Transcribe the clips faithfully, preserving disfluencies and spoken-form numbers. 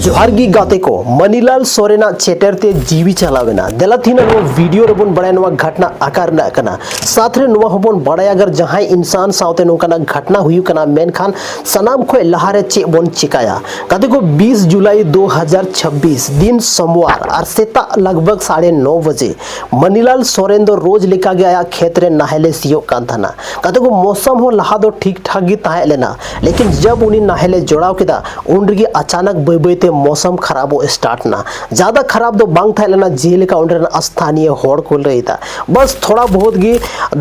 ᱡᱚᱦᱟᱨ ᱜᱮ ᱜᱟᱛᱮ ᱠᱚ, ᱢᱟᱱᱤᱞᱟᱞ ᱥᱚᱨᱮᱱᱟᱜ ᱪᱮᱴᱮᱨ ᱛᱮ ᱡᱤᱣᱤ ᱪᱟᱞᱟᱣ ᱮᱱᱟ᱾ ᱫᱮᱞᱟ ᱛᱮᱦᱮᱧ ᱱᱚᱣᱟ ᱵᱷᱤᱰᱤᱭᱳ ᱨᱮᱵᱚᱱ ᱵᱟᱲᱟᱭᱟ ᱱᱚᱣᱟ ᱜᱷᱚᱴᱱᱟ ᱚᱠᱟ ᱨᱮᱱᱟᱜ ᱠᱟᱱᱟ᱾ ᱥᱟᱛ ᱨᱮ ᱱᱚᱣᱟ ᱦᱚᱸᱵᱚᱱ ᱵᱟᱲᱟᱭᱟ, ᱟᱜᱟᱨ ᱡᱟᱦᱟᱸᱭ ᱤᱱᱥᱟᱱ ᱥᱟᱶᱛᱮ ᱱᱚᱝᱠᱟᱱᱟᱜ ᱜᱷᱚᱴᱱᱟ ᱦᱩᱭᱩᱜ ᱠᱟᱱᱟ, ᱢᱮᱱᱠᱷᱟᱱ ᱥᱟᱱᱟᱢ ᱠᱷᱚᱱ ᱞᱟᱦᱟᱨᱮ ᱪᱮᱫ ᱵᱚᱱ ᱪᱮᱠᱟᱭᱟ? ᱜᱟᱛᱮ ᱠᱚ, ᱵᱤᱥ ᱡᱩᱞᱟᱭ ᱫᱩ ᱦᱟᱡᱟᱨ ᱪᱷᱟᱵᱵᱤᱥ ᱫᱤᱱ ᱥᱳᱢᱣᱟᱨ ᱟᱨ ᱥᱮᱛᱟᱜ ᱞᱟᱜᱽ ᱵᱷᱟᱜᱽ ᱥᱟᱲᱮ ᱱᱚ ᱵᱟᱡᱮ ᱢᱟᱱᱤᱞᱟᱞ ᱥᱚᱨᱮᱱ ᱫᱚ ᱨᱳᱡᱽ ᱞᱮᱠᱟᱜᱮ ᱟᱭᱟᱜ ᱠᱷᱮᱛ ᱨᱮ ᱱᱟᱦᱮᱞ ᱮ ᱥᱤᱭᱳᱜ ᱠᱟᱱ ᱛᱟᱦᱮᱱᱟ᱾ ᱜᱟᱛᱮ ᱠᱚ, ᱢᱳᱥᱚᱢ ᱦᱚᱸ ᱞᱟᱦᱟ ᱫᱚ ᱴᱷᱤᱠ ᱴᱷᱟᱠ ᱜᱮ ᱛᱟᱦᱮᱸ ᱞᱮᱱᱟ, ᱞᱮᱠᱤᱱ ᱡᱟᱵ ᱩᱱᱤ ᱱᱟᱦᱮᱞ ᱮ ᱡᱚᱲᱟᱣ ᱠᱮᱫᱟ, ᱩᱱ ᱨᱮᱜᱮ ᱟᱪᱟᱱᱟᱠ ᱵᱟᱹᱭ ᱵᱟᱹᱭ ᱛᱮ ᱢᱳᱥᱚᱢ ᱠᱷᱟᱨᱟᱯᱚᱜ ᱥᱴᱟᱨᱴ ᱮᱱᱟ᱾ ᱡᱟᱫᱟ ᱠᱷᱟᱨᱟᱯ ᱫᱚ ᱵᱟᱝ ᱛᱟᱦᱮᱸ ᱞᱮᱱᱟ, ᱡᱮᱞᱮᱠᱟ ᱚᱸᱰᱮ ᱨᱮᱱ ᱥᱛᱷᱟᱱᱤᱭᱚ ᱦᱚᱲ ᱠᱚ ᱞᱟᱹᱭ ᱮᱫᱟ, ᱵᱟᱥ ᱛᱷᱚᱲᱟ ᱵᱚᱦᱩᱛ ᱜᱮ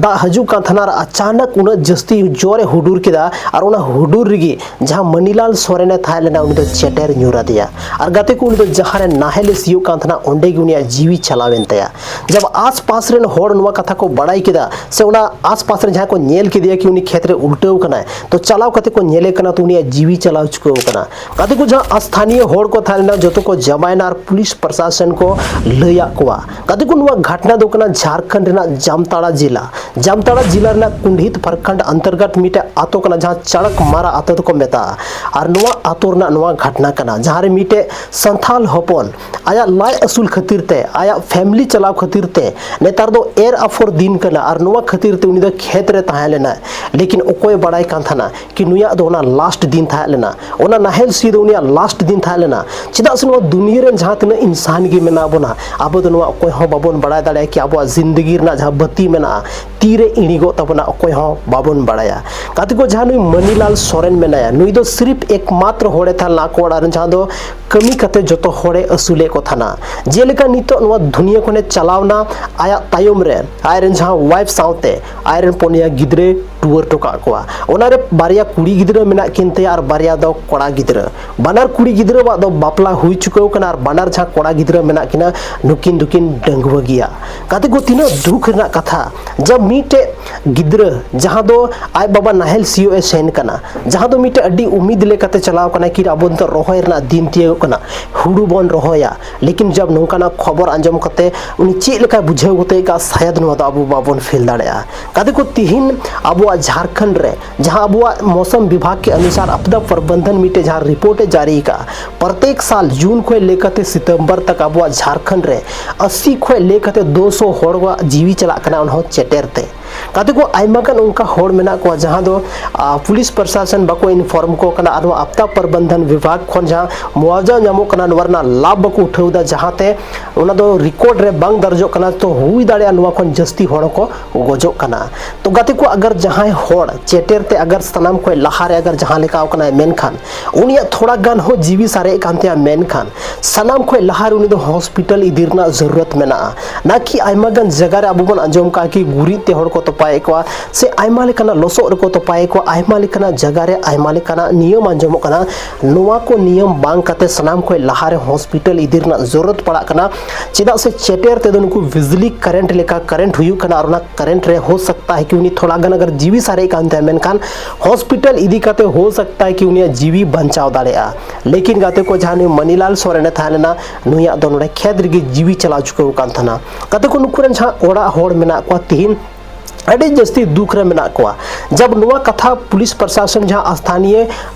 ᱫᱟᱜ ᱦᱤᱡᱩᱜ ᱠᱟᱱ ᱛᱟᱦᱮᱱᱟ ᱟᱨ ᱟᱪᱟᱱᱟᱠ ᱩᱱᱟᱹᱜ ᱡᱟᱹᱥᱛᱤ ᱡᱳᱨ ᱮ ᱦᱩᱰᱩᱨ ᱠᱮᱫᱟ, ᱟᱨ ᱚᱱᱟ ᱦᱩᱰᱩᱨ ᱨᱮᱜᱮ ᱡᱟᱦᱟᱸ ᱢᱟᱱᱤᱞᱟᱞ ᱥᱚᱨᱮᱱ ᱮ ᱛᱟᱦᱮᱸ ᱞᱮᱱᱟ, ᱩᱱᱤ ᱫᱚ ᱪᱮᱴᱮᱨ ᱧᱩᱨ ᱟᱫᱮᱭᱟ᱾ ᱟᱨ ᱜᱟᱛᱮ ᱠᱚ, ᱩᱱᱤ ᱫᱚ ᱡᱟᱦᱟᱸ ᱨᱮ ᱱᱟᱦᱮᱞ ᱮ ᱥᱤᱭᱳᱜ ᱠᱟᱱ ᱛᱟᱦᱮᱱᱟ, ᱚᱸᱰᱮ ᱜᱮ ᱩᱱᱤᱭᱟᱜ ᱡᱤᱣᱤ ᱪᱟᱞᱟᱣ ᱮᱱ ᱛᱟᱭᱟ᱾ ᱡᱟᱵ ᱟᱥᱯᱟᱥ ᱨᱮᱱ ᱦᱚᱲ ᱱᱚᱣᱟ ᱠᱟᱛᱷᱟ ᱠᱚ ᱵᱟᱲᱟᱭ ᱠᱮᱫᱟ, ᱥᱮ ᱚᱱᱟ ᱟᱥᱯᱟᱥ ᱨᱮ ᱡᱟᱦᱟᱸᱭ ᱠᱚ ᱧᱮᱞ ᱠᱮᱫᱮᱭᱟ ᱠᱤ ᱩᱱᱤ ᱠᱷᱮᱛ ᱨᱮ ᱩᱞᱴᱟᱹᱣ ᱠᱟᱱᱟᱭ, ᱛᱚ ᱪᱟᱞᱟᱣ ᱠᱟᱛᱮ ᱠᱚ ᱧᱮᱞᱮ ᱠᱟᱱᱟ, ᱛᱚ ᱩᱱᱤᱭᱟᱜ ᱡᱤᱣᱤ ᱪᱟᱞᱟᱣ ᱪᱩᱠᱟᱹᱣ ᱠᱟᱱᱟ᱾ ᱜᱟᱛᱮ ᱠᱚ, ᱡᱟᱦᱟᱸ ᱥᱛᱷᱟᱱᱤᱭᱚ ᱦᱚᱲ ᱠᱚ ᱛᱟᱦᱮᱸ ᱞᱮᱱᱟ, ᱡᱚᱛᱚ ᱠᱚ ᱡᱟᱢᱟᱭᱮᱱᱟ ᱟᱨ ᱯᱩᱞᱤᱥ ᱯᱨᱚᱥᱟᱥᱚᱱ ᱠᱚ ᱞᱟᱹᱭᱟᱫ ᱠᱚᱣᱟ᱾ ᱜᱟᱛᱮ ᱠᱚ, ᱱᱚᱣᱟ ᱜᱷᱚᱴᱱᱟ ᱫᱚ ᱠᱟᱱᱟ ᱡᱷᱟᱲᱠᱷᱚᱸᱰ ᱨᱮᱱᱟᱜ ᱡᱟᱢᱛᱟᱲᱟ ᱡᱮᱞᱟ᱾ ᱡᱟᱢᱛᱟᱲᱟ ᱡᱮᱞᱟ ᱨᱮᱱᱟᱜ ᱠᱩᱸᱰᱦᱤᱛ ᱯᱨᱚᱠᱷᱚᱸᱰ ᱚᱱᱛᱚᱨᱜᱚᱛ ᱢᱤᱫᱴᱮᱡ ᱟᱛᱳ ᱠᱟᱱᱟ, ᱡᱟᱦᱟᱸ ᱪᱟᱲᱠ ᱢᱟᱨᱟ ᱟᱛᱳ ᱫᱚᱠᱚ ᱢᱮᱛᱟᱜᱼᱟ᱾ ᱟᱨ ᱱᱚᱣᱟ ᱟᱛᱳ ᱨᱮᱱᱟᱜ ᱱᱚᱣᱟ ᱜᱷᱚᱴᱱᱟ ᱠᱟᱱᱟ, ᱡᱟᱦᱟᱸ ᱨᱮ ᱢᱤᱫᱴᱮᱡ ᱥᱟᱱᱛᱷᱟᱞ ᱦᱚᱯᱚᱱ ᱟᱭᱟᱜ ᱞᱟᱡ ᱟᱹᱥᱩᱞ ᱠᱷᱟᱹᱛᱤᱨ ᱛᱮ, ᱟᱭᱟᱜ ᱯᱷᱮᱢᱤᱞᱤ ᱪᱟᱞᱟᱣ ᱠᱷᱟᱹᱛᱤᱨ ᱛᱮ, ᱱᱮᱛᱟᱨ ᱫᱚ ᱮᱨ ᱟᱯᱷᱚᱨ ᱫᱤᱱ ᱠᱟᱱᱟ, ᱟᱨ ᱱᱚᱣᱟ ᱠᱷᱟᱹᱛᱤᱨ ᱛᱮ ᱩᱱᱤ ᱫᱚ ᱠᱷᱮᱛ ᱨᱮ ᱛᱟᱦᱮᱸ ᱞᱮᱱᱟᱭ᱾ ᱞᱮᱠᱤᱱ ᱚᱠᱚᱭ ᱵᱟᱲᱟᱭ ᱠᱟᱱ ᱛᱟᱦᱮᱱᱟ ᱠᱤ ᱱᱩᱭᱟᱜ ᱫᱚ ᱚᱱᱟ ᱞᱟᱥᱴ ᱫᱤᱱ ᱛᱟᱦᱮᱸ ᱞᱮᱱᱟ, ᱚᱱᱟ ᱱᱟᱦᱮᱞ ᱥᱤ ᱫᱚ ᱩᱱᱤᱭᱟᱜ ᱞᱟᱥᱴ ᱫᱤᱱ ᱛᱟᱦᱮᱸ ᱞᱮᱱᱟ? ᱪᱮᱫᱟᱜ ᱥᱮ ᱱᱚᱣᱟ ᱫᱩᱱᱤᱭᱟᱹ ᱨᱮᱱ ᱡᱟᱦᱟᱸ ᱛᱤᱱᱟᱹᱜ ᱤᱱᱥᱟᱱ ᱜᱮ ᱢᱮᱱᱟᱜ ᱵᱚᱱᱟ, ᱟᱵᱚ ᱫᱚ ᱱᱚᱣᱟ ᱚᱠᱚᱭ ᱦᱚᱸ ᱵᱟᱵᱚᱱ ᱵᱟᱲᱟᱭ ᱫᱟᱲᱮᱭᱟᱜᱼᱟ ᱠᱤ ᱟᱵᱚᱣᱟᱜ ᱡᱤᱱᱫᱮᱜᱤ ᱨᱮᱱᱟᱜ ᱡᱟᱦᱟᱸ ᱵᱟᱹᱛᱤ ᱢᱮᱱᱟᱜᱼᱟ, ᱛᱤᱨᱮ ᱤᱬᱤᱜᱚᱜ ᱛᱟᱵᱚᱱᱟ, ᱚᱠᱚᱭ ᱦᱚᱸ ᱵᱟᱵᱚᱱ ᱵᱟᱲᱟᱭᱟ᱾ ᱜᱟᱛᱮ ᱠᱚ, ᱡᱟᱦᱟᱸ ᱱᱩᱭ ᱢᱟᱹᱱᱤᱞᱟᱞ ᱥᱚᱨᱮᱱ ᱢᱮᱱᱟᱭᱟ, ᱱᱩᱭ ᱫᱚ ᱥᱤᱨᱤᱯ ᱮᱠᱢᱟᱛᱨᱚ ᱦᱚᱲᱮ ᱛᱟᱦᱮᱸ ᱞᱮᱱᱟ ᱟᱠᱚ ᱚᱲᱟᱜ ᱨᱮᱱ, ᱡᱟᱦᱟᱸ ᱫᱚ ᱠᱟᱹᱢᱤ ᱠᱟᱛᱮ ᱡᱚᱛᱚ ᱦᱚᱲᱮ ᱟᱹᱥᱩᱞᱮᱫ ᱠᱚ ᱛᱟᱦᱮᱱᱟ᱾ ᱡᱮᱞᱮᱠᱟ ᱱᱤᱛᱚᱜ ᱱᱚᱣᱟ ᱫᱩᱱᱤᱭᱟᱹ ᱠᱷᱚᱱᱮ ᱪᱟᱞᱟᱣᱱᱟ ᱟᱭᱟᱜ ᱛᱟᱭᱚᱢ ᱨᱮ, ᱟᱡᱨᱮᱱ ᱡᱟᱦᱟᱸ ᱣᱟᱭᱤᱯ ᱥᱟᱶᱛᱮ ᱟᱡᱨᱮᱱ ᱯᱩᱱᱭᱟ ᱜᱤᱫᱽᱨᱟᱹᱭ ᱴᱩᱣᱟᱹᱨ ᱦᱚᱴᱚ ᱠᱟᱜ ᱠᱚᱣᱟ᱾ ᱚᱱᱟᱨᱮ ᱵᱟᱨᱭᱟ ᱠᱩᱲᱤ ᱜᱤᱫᱽᱨᱟᱹ ᱢᱮᱱᱟᱜ ᱠᱤᱱ ᱛᱟᱭᱟ ᱟᱨ ᱵᱟᱨᱭᱟ ᱫᱚ ᱠᱚᱲᱟ ᱜᱤᱫᱽᱨᱟᱹ᱾ ᱵᱟᱱᱟᱨ ᱠᱩᱲᱤ ᱜᱤᱫᱽᱨᱟᱹᱣᱟᱜ ᱫᱚ ᱵᱟᱯᱞᱟ ᱦᱩᱭ ᱪᱩᱠᱟᱹᱣ ᱠᱟᱱᱟ ᱟᱨ ᱵᱟᱱᱟᱨ ᱡᱟᱦᱟᱸ ᱠᱚᱲᱟ ᱜᱤᱫᱽᱨᱟᱹ ᱢᱮᱱᱟᱜ ᱠᱤᱱᱟ, ᱱᱩᱠᱤᱱ ᱫᱚᱠᱤᱱ ᱰᱟᱺᱜᱩᱣᱟᱹ ᱜᱮᱭᱟ᱾ ᱜᱟᱛᱮ ᱠᱚ, ᱛᱤᱱᱟᱹᱜ ᱫᱩᱠ ᱨᱮᱱᱟᱜ ᱠᱟᱛᱷᱟ, ᱡᱮ ᱢᱤᱫᱴᱮᱡ ᱜᱤᱫᱽᱨᱟᱹ ᱡᱟᱦᱟᱸ ᱫᱚ ᱟᱡ ᱵᱟᱵᱟ ᱱᱟᱦᱮᱞ ᱥᱤᱭᱳᱜ ᱮ ᱥᱮᱱ ᱠᱟᱱᱟ, ᱡᱟᱦᱟᱸ ᱫᱚ ᱢᱤᱫᱴᱮᱡ ᱟᱹᱰᱤ ᱩᱢᱤᱫ ᱞᱮᱠᱟᱛᱮ ᱪᱟᱞᱟᱣ ᱠᱟᱱᱟ ᱠᱤ ᱟᱵᱚ ᱱᱤᱛᱚᱜ ᱨᱚᱦᱚᱭ ᱨᱮᱱᱟᱜ ᱫᱤᱱ ᱛᱤᱭᱳᱜ ᱠᱟᱱᱟ, ᱦᱩᱲᱩ ᱵᱚᱱ ᱨᱚᱦᱚᱭᱟ, ᱞᱮᱠᱤᱱ ᱡᱟᱵ ᱱᱚᱝᱠᱟᱱᱟᱜ ᱠᱷᱚᱵᱚᱨ ᱟᱸᱡᱚᱢ ᱠᱟᱛᱮ ᱩᱱᱤ ᱪᱮᱫ ᱞᱮᱠᱟᱭ ᱵᱩᱡᱷᱟᱹᱣ ᱜᱚᱛᱮ ᱠᱟᱜ, ᱥᱟᱭᱟᱫ ᱱᱚᱣᱟ ᱫᱚ ᱟᱵᱚ ᱵᱟᱵᱚᱱ ᱯᱷᱤᱞ ᱫᱟᱲᱮᱭᱟᱜᱼᱟ᱾ ᱜᱟᱛᱮ ᱠᱚ, ᱛᱤᱦᱤᱧ ᱟᱵᱚᱣᱟᱜ ᱡᱷᱟᱲᱠᱷᱚᱸᱰ ᱨᱮ ᱡᱟᱦᱟᱸ ᱟᱵᱚᱣᱟᱜ ᱢᱚᱥᱚᱢ ᱵᱤᱵᱷᱟᱜᱽ ᱠᱮ ᱚᱱᱩᱥᱟᱨ ᱟᱯᱫᱟ ᱯᱨᱚᱵᱚᱱᱫᱷᱚᱱ ᱢᱤᱫᱴᱮᱡ ᱡᱟᱦᱟᱸ ᱨᱤᱯᱳᱨᱴ ᱮ ᱡᱟᱹᱨᱤ ᱟᱠᱟᱫᱼᱟ, ᱯᱨᱚᱛᱮᱠ ᱥᱟᱞ ᱡᱩᱱ ᱠᱷᱚᱱ ᱞᱟᱹᱭ ᱠᱟᱛᱮ ᱥᱤᱛᱚᱢᱵᱚᱨ ᱛᱟᱠ ᱟᱵᱚᱣᱟᱜ ᱡᱷᱟᱲᱠᱷᱚᱸᱰ ᱨᱮ ᱟᱥᱤ ᱠᱷᱚᱱ ᱞᱟᱹᱭ ᱠᱟᱛᱮ ᱫᱩᱥᱚ ᱦᱚᱲᱟᱜ ᱡᱤᱣᱤ ᱪᱟᱞᱟᱜ ᱠᱟᱱᱟ, ᱚᱱᱟ ᱦᱚᱸ ᱪᱮᱴᱮᱨ ᱛᱮ᱾ ᱜᱟᱛᱮ ᱠᱚ, ᱟᱭᱢᱟ ᱜᱟᱱ ᱚᱱᱠᱟ ᱦᱚᱲ ᱢᱮᱱᱟᱜ ᱠᱚᱣᱟ ᱡᱟᱦᱟᱸ ᱫᱚ ᱟ, ᱯᱩᱞᱤᱥ ᱯᱨᱚᱥᱟᱥᱚᱱ ᱵᱟᱠᱚ ᱤᱱᱯᱷᱚᱨᱢ ᱠᱚ ᱠᱟᱱᱟ, ᱟᱨ ᱱᱚᱣᱟ ᱟᱯᱫᱟ ᱯᱨᱚᱵᱚᱱᱫᱷᱚᱱ ᱵᱤᱵᱷᱟᱜᱽ ᱠᱷᱚᱱ ᱡᱟᱦᱟᱸ ᱢᱩᱣᱟᱣᱡᱟ ᱧᱟᱢᱚᱜ ᱠᱟᱱᱟ, ᱱᱚᱣᱟ ᱨᱮᱱᱟᱜ ᱞᱟᱵᱷ ᱵᱟᱠᱚ ᱩᱴᱷᱟᱹᱣ ᱮᱫᱟ, ᱡᱟᱦᱟᱸᱛᱮ ᱚᱱᱟ ᱫᱚ ᱨᱮᱠᱚᱨᱰ ᱨᱮ ᱵᱟᱝ ᱫᱟᱨᱡᱚᱜ ᱠᱟᱱᱟ᱾ ᱛᱚ ᱦᱩᱭ ᱫᱟᱲᱮᱭᱟᱜᱼᱟ ᱱᱚᱣᱟ ᱠᱷᱚᱱ ᱡᱟᱹᱥᱛᱤ ᱦᱚᱲ ᱠᱚ ᱜᱚᱡᱚᱜ ᱠᱟᱱᱟ᱾ ᱛᱚ ᱜᱟᱛᱮ ᱠᱚ, ᱟᱜᱟᱨ ᱡᱟᱦᱟᱸᱭ ᱦᱚᱲ ᱪᱮᱴᱮᱨ ᱛᱮ ᱟᱜᱟᱨ ᱥᱟᱱᱟᱢ ᱠᱷᱚᱱ ᱞᱟᱦᱟᱨᱮ ᱟᱜᱟᱨ ᱡᱟᱦᱟᱸ ᱞᱮᱠᱟᱣ ᱠᱟᱱᱟᱭ, ᱢᱮᱱᱠᱷᱟᱱ ᱩᱱᱤᱭᱟᱜ ᱛᱷᱚᱲᱟ ᱜᱟᱱ ᱦᱚᱸ ᱡᱤᱣᱤ ᱥᱟᱨᱮᱡ ᱠᱟᱱ ᱛᱟᱭᱟ, ᱢᱮᱱᱠᱷᱟᱱ ᱥᱟᱱᱟᱢ ᱠᱷᱚᱱ ᱞᱟᱦᱟᱨᱮ ᱩᱱᱤ ᱫᱚ ᱦᱚᱥᱯᱤᱴᱟᱞ ᱤᱫᱤ ᱨᱮᱱᱟᱜ ᱡᱟᱹᱨᱩᱲᱟᱛ ᱢᱮᱱᱟᱜᱼᱟ᱾ ᱱᱟ ᱠᱤ ᱟᱭᱢᱟ ᱜᱟᱱ ᱡᱟᱭᱜᱟ ᱨᱮ ᱟᱵᱚ ᱵᱚᱱ ᱟᱸᱡᱚᱢ ᱠᱟᱜᱼᱟ ᱠᱤ ᱜᱩᱨᱤᱡ ᱛᱮ ᱦᱚᱲ ᱠᱚ ᱛᱚᱯᱟᱭᱮᱫ ᱠᱚᱣᱟ, ᱥᱮ ᱟᱭᱢᱟ ᱞᱮᱠᱟᱱᱟᱜ ᱞᱚᱥᱚᱫ ᱨᱮᱠᱚ ᱛᱚᱯᱟᱭᱮᱫ ᱠᱚᱣᱟ, ᱟᱭᱢᱟ ᱞᱮᱠᱟᱱᱟᱜ ᱡᱟᱭᱜᱟ ᱨᱮ ᱟᱭᱢᱟ ᱞᱮᱠᱟᱱᱟᱜ ᱱᱤᱭᱚᱢ ᱟᱸᱡᱚᱢᱚᱜ ᱠᱟᱱᱟ᱾ ᱱᱚᱣᱟ ᱠᱚ ᱱᱤᱭᱚᱢ ᱵᱟᱝ ᱠᱟᱛᱮ ᱥᱟᱱᱟᱢ ᱠᱷᱚᱱ ᱞᱟᱦᱟᱨᱮ ᱦᱚᱥᱯᱤᱴᱟᱞ ᱤᱫᱤ ᱨᱮᱱᱟᱜ ᱡᱟᱹᱨᱩᱲᱟᱛ ᱯᱟᱲᱟᱜ ᱠᱟᱱᱟ᱾ ᱪᱮᱫᱟᱜ ᱥᱮ ᱪᱮᱴᱮᱨ ᱛᱮᱫᱚ ᱱᱩᱠᱩ ᱵᱤᱡᱽᱞᱤ ᱠᱟᱨᱮᱱᱴ ᱞᱮᱠᱟ ᱠᱟᱨᱮᱱᱴ ᱦᱩᱭᱩᱜ ᱠᱟᱱᱟ, ᱟᱨ ᱚᱱᱟ ᱠᱟᱨᱮᱱᱴ ᱨᱮ ᱦᱳ ᱥᱟᱠᱛᱟ ᱦᱮ ᱠᱤ ᱩᱱᱤ ᱛᱷᱚᱲᱟ ᱜᱟᱱ ᱟᱜᱟᱨ ᱡᱤᱣᱤ ᱥᱟᱨᱮᱡ ᱠᱟᱱ ᱛᱟᱭᱟ, ᱢᱮᱱᱠᱷᱟᱱ ᱦᱚᱥᱯᱤᱴᱟᱞ ᱤᱫᱤ ᱠᱟᱛᱮ ᱦᱳ ᱥᱟᱠᱛᱟ ᱦᱮ ᱠᱤ ᱩᱱᱤᱭᱟᱜ ᱡᱤᱣᱤ ᱵᱟᱧᱪᱟᱣ ᱫᱟᱲᱮᱭᱟᱜᱼᱟ᱾ ᱞᱮᱠᱤᱱ ᱜᱟᱛᱮ ᱠᱚ, ᱡᱟᱦᱟᱸ ᱱᱩᱭ ᱢᱟᱱᱤᱞᱟᱞ ᱥᱚᱨᱮᱱ ᱮ ᱛᱟᱦᱮᱸ ᱞᱮᱱᱟ, ᱱᱩᱭᱟᱜ ᱫᱚ ᱱᱚᱰᱮ ᱠᱷᱮᱛ ᱨᱮᱜᱮ ᱡᱤᱣᱤ ᱪᱟᱞᱟᱣ ᱪᱩᱠᱟᱹᱣ ᱟᱠᱟᱱ ᱛᱟᱦᱮᱱᱟ᱾ ᱜᱟᱛᱮ ᱠᱚ, ᱱᱩᱠᱩ ᱨᱮᱱ ᱡᱟᱦᱟᱸ ᱚᱲᱟᱜ ᱦᱚᱲ ᱢᱮᱱᱟᱜ ᱠᱚᱣᱟ, ᱛᱤᱦᱤᱧ ᱟᱹᱰᱤ ᱡᱟᱹᱥᱛᱤ ᱫᱩᱠ ᱨᱮ ᱢᱮᱱᱟᱜ ᱠᱚᱣᱟ᱾ ᱡᱟᱵ ᱱᱚᱣᱟ ᱠᱟᱛᱷᱟ ᱯᱩᱞᱤᱥ ᱯᱨᱚᱥᱟᱥᱚᱱ ᱡᱟᱦᱟᱸ ᱥᱛᱷᱟᱱᱤᱭᱚ